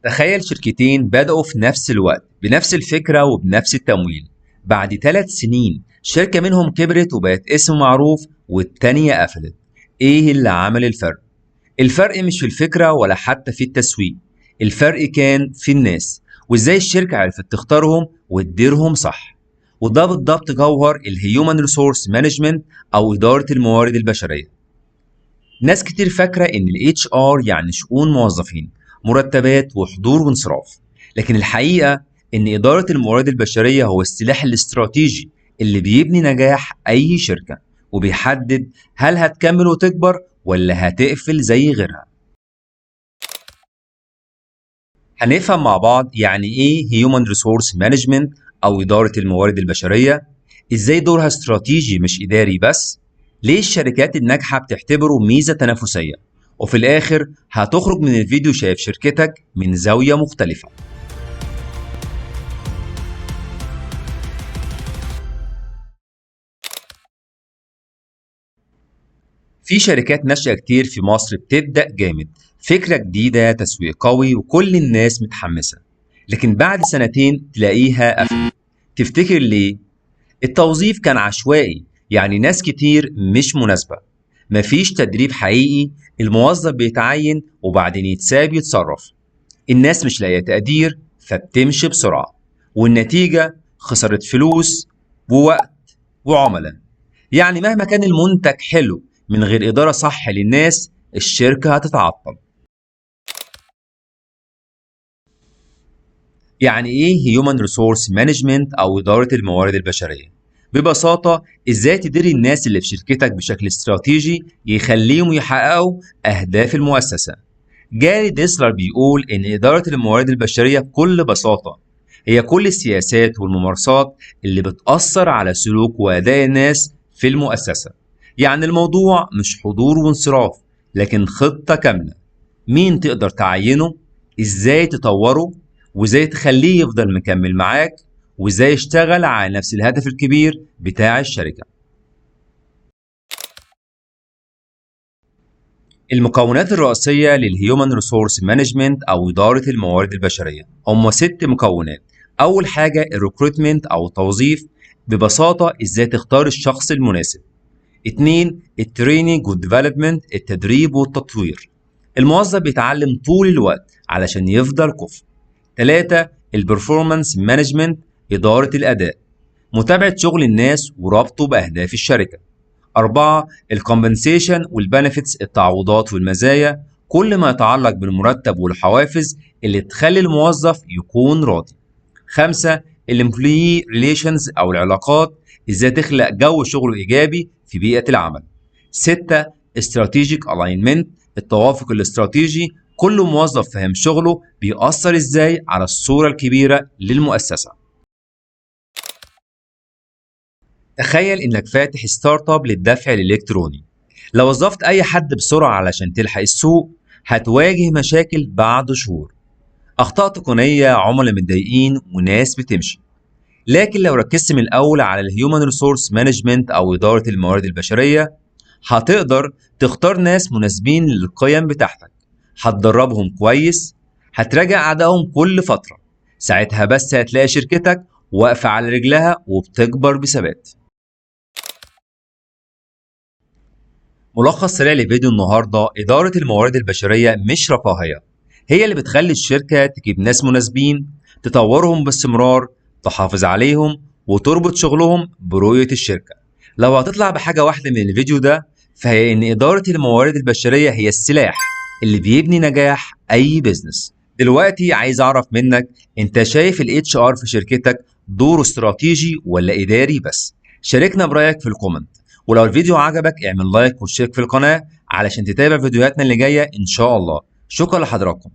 تخيل شركتين بدأوا في نفس الوقت بنفس الفكرة وبنفس التمويل. بعد 3 سنين شركة منهم كبرت وبقت اسم معروف والتانية قفلت. ايه اللي عمل الفرق؟ الفرق مش في الفكرة ولا حتى في التسويق، الفرق كان في الناس وازاي الشركة عرفت تختارهم وتديرهم صح. وده بالضبط جوهر ال human resource management او إدارة الموارد البشرية. ناس كتير فاكرة ان ال HR يعني شؤون موظفين، مرتبات وحضور وانصراف، لكن الحقيقة ان إدارة الموارد البشرية هو السلاح الاستراتيجي اللي بيبني نجاح أي شركة وبيحدد هل هتكمل وتكبر ولا هتقفل زي غيرها. هنفهم مع بعض يعني ايه Human Resource Management أو إدارة الموارد البشرية، ازاي دورها استراتيجي مش إداري بس، ليه الشركات الناجحة بتعتبره ميزة تنافسية، وفي الآخر هتخرج من الفيديو شايف شركتك من زاوية مختلفة. في شركات ناشئة كتير في مصر بتبدأ جامد، فكرة جديدة، تسويق قوي، وكل الناس متحمسة، لكن بعد سنتين تلاقيها قفلت. تفتكر ليه؟ التوظيف كان عشوائي، يعني ناس كتير مش مناسبة، مفيش تدريب حقيقي، الموظف بيتعين وبعدين يتساب يتصرف، الناس مش لاقية تقدير فبتمشي بسرعة، والنتيجة خسرت فلوس ووقت وعملاء. يعني مهما كان المنتج حلو، من غير إدارة صح للناس الشركة هتتعطل. يعني إيه Human Resource Management أو إدارة الموارد البشرية؟ ببساطة إزاي تدير الناس اللي في شركتك بشكل استراتيجي يخليهم يحققوا أهداف المؤسسة. جاري ديسلر بيقول إن إدارة الموارد البشرية بكل بساطة هي كل السياسات والممارسات اللي بتأثر على سلوك وأداء الناس في المؤسسة. يعني الموضوع مش حضور وانصراف، لكن خطة كاملة، مين تقدر تعينه، ازاي تطوره، وازاي تخليه يفضل مكمل معاك، وازاي يشتغل على نفس الهدف الكبير بتاع الشركة. المكونات الرئيسية لل human resource management أو إدارة الموارد البشرية هم 6 مكونات. أول حاجة ال recruitment أو التوظيف، ببساطة ازاي تختار الشخص المناسب. 2 ال training وال development، التدريب والتطوير، الموظف بيتعلم طول الوقت علشان يفضل كفء. 3 ال performance management، إدارة الأداء، متابعة شغل الناس وربطه بأهداف الشركة. 4 ال compensation وال benefits، التعويضات والمزايا، كل ما يتعلق بالمرتب والحوافز اللي تخلي الموظف يكون راضي. 5 ال employee relations أو العلاقات، ازاي تخلق جو شغل إيجابي في بيئة العمل. 6 strategic alignment، التوافق الاستراتيجي، كل موظف فاهم شغله بيأثر ازاي على الصورة الكبيرة للمؤسسة. تخيل انك فاتح startup للدفع الالكتروني، لو وظفت اي حد بسرعة علشان تلحق السوق هتواجه مشاكل بعد شهور، اخطاء تقنية، عملاء متضايقين، وناس بتمشي. لكن لو ركزت من الاول على ال human resource management او ادارة الموارد البشرية، هتقدر تختار ناس مناسبين للقيم بتاعتك، هتدربهم كويس، هتراجع ادائهم كل فترة، ساعتها بس هتلاقي شركتك واقفة على رجلها وبتكبر بثبات. ملخص سريع لفيديو النهارده: إدارة الموارد البشرية مش رفاهية، هي اللي بتخلي الشركة تجيب ناس مناسبين، تطورهم باستمرار، تحافظ عليهم، وتربط شغلهم برؤية الشركة. لو هتطلع بحاجة واحدة من الفيديو ده فهي إن إدارة الموارد البشرية هي السلاح اللي بيبني نجاح أي business. دلوقتي عايز أعرف منك، أنت شايف ال HR في شركتك دوره استراتيجي ولا إداري بس؟ شاركنا برأيك في ال comment، ولو الفيديو عجبك اعمل like واشترك في القناة علشان تتابع فيديوهاتنا اللي جاية إن شاء الله. شكرا لحضراتكم.